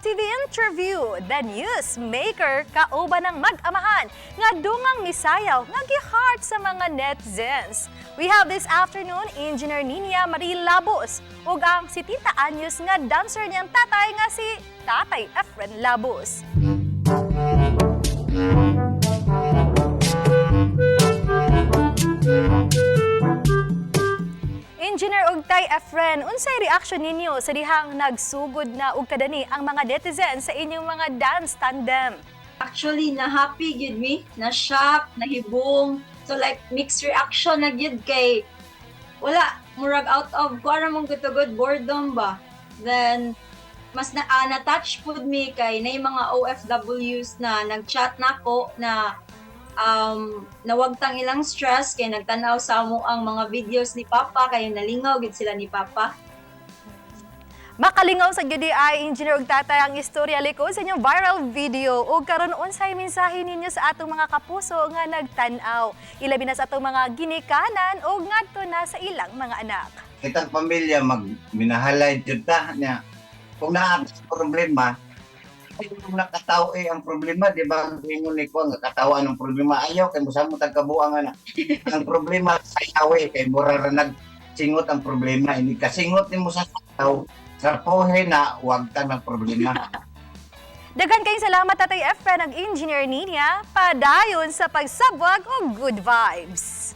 TV interview, the news maker kauban ng mag-amahan nga dungang misayaw nga gi-heart sa mga netizens. We have this afternoon Engineer Ninia Marie Labus ug ang si Tita Anyos nga dancer niyang tatay nga si Tatay Efren Labus. Engineer ug Tay Efren, unsay reaction ninyo sa dihang nagsugod na og kadani ang mga netizens sa inyong mga dance tandem? Actually, na happy gyud mi, na shock, nahibong. So like mixed reaction na gyud kay wala, murag out of kuan mong gutugod, boredom ba. Then mas na na-touch pud mi kay nay mga OFWs na nag-chat nako na nawagtang ilang stress kay nagtan-aw sa amo ang mga videos ni Papa kay nalingaw gid sila ni Papa. Makalingaw sa gyud ay, Engineer ug Tatay, ang istorya likod sa inyong viral video. Ug karon, unsay mensahe ninyo sa atong mga kapuso nga nagtan-aw, ilabi na sa atong mga ginikanan ug ngadto na sa ilang mga anak? Kitang pamilya mag minahalay jud ta niya. Kung naa sa problema, ay kung nakatao eh ang problema, di ba? Ingon ni ko nga katawan ang problema, ayaw kay mosamot ang kabuang ana. Ang problema sayaw eh kay mura ra nagsingot ang problema, ini kasingot nimo sa sayaw, sarpohe na wag ta ng problema. Daghan kayong salamat, Tatay Efren ug Engineer Ninia. Padayon sa pagsabwag og good vibes.